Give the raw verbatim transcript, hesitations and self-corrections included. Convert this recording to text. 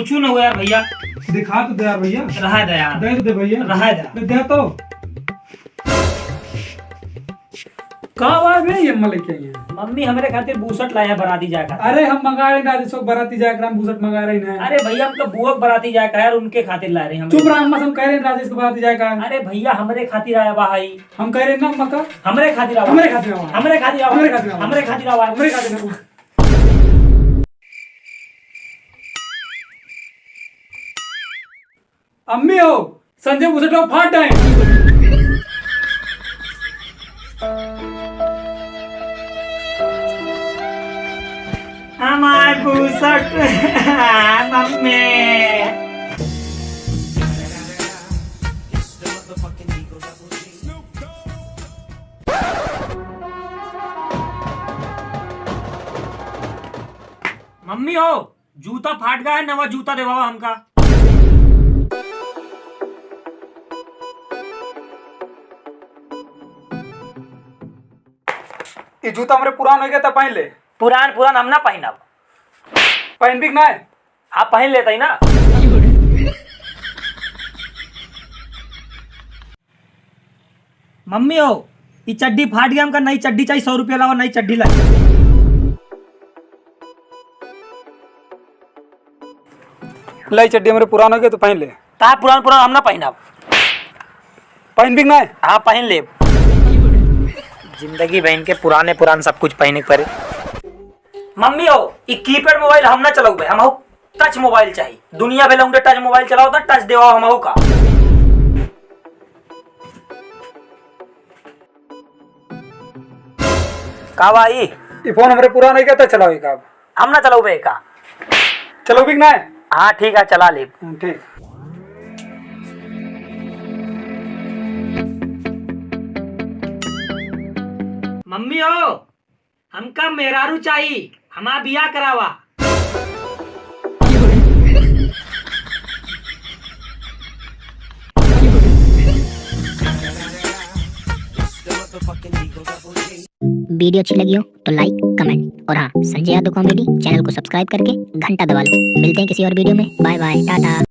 कुछ न हो यार भैया। दिखा तो दे यार भैया। रहा दे यार। दे तो दे भैया। रहा दे। दे, दे तो। का बात है ये अम्मा लेके आई हैं? मम्मी हमरे खातिर बूसट लाया बराती जाए खातिर। अरे हम मंगा रहे हैं राजेश को बराती जाए खातिर, हम बूसट मंगा रहे हैं। अरे भैया हमका बुआ के बराती जाए का यार, उनके खातिर ला रहे हैं हम। चुप रहा अम्मा, हम कह रहे हैं राजेश को बराती जाए का। अरे भैया हमरे खातिर आया बा हई। हम कह रहे हैं ना अम्मा का। हमरे खातिर आवा। हमरे खातिर आवा। हमरे खातिर आवा। हमरे खातिर आवा। हमरे खातिर आवा। हमरे खातिर आवा। अम्मी हो, संजय बुसट फाट है। हमार बुसट, मम्मी। मम्मी हो, जूता फाट गया है, नवा जूता देवावा हमका। ई जूता हमरे पुरान हो गया था, पहन ले। पुरान, पुरान हम ना पहनब। पहनबी कि ना? आप पहन लेते ही ना। मम्मी हो, ई चड्डी फाट गया, हमका नई चड्डी चाहिए, सौ रुपया लावा, नई चड्डी लाई। लाई चड्डी हमरे पुरान हो गए, तू पहन ले। ता पुरान पुरान हम ना पहनब। पहनबी कि ना? हाँ, पहन ले। जिंदगी बहन के पुराने पुरान सब कुछ पहने के पड़े। मम्मी हो, ई कीपैड मोबाइल हम ना चलाऊ बे, हम हो टच मोबाइल चाहिए। दुनिया भर लौंडे टच मोबाइल चलाओ, तो टच देवाओ हमहू का। का भाई? ई फोन हमरे पुरान है क्या, तो चलाओ का? हम ना चलाओ बे का। चलाओ भी ना? हाँ ठीक है, चला ले। हम्म, ठीक। मम्मी हो, हमका मेहरारू चाही, हमार बियाह करावा। वीडियो अच्छी लगी हो तो लाइक, कमेंट और हाँ, संजय यादव कॉमेडी चैनल को सब्सक्राइब करके घंटा दबा लो। मिलते हैं किसी और वीडियो में। Bye bye, Tata.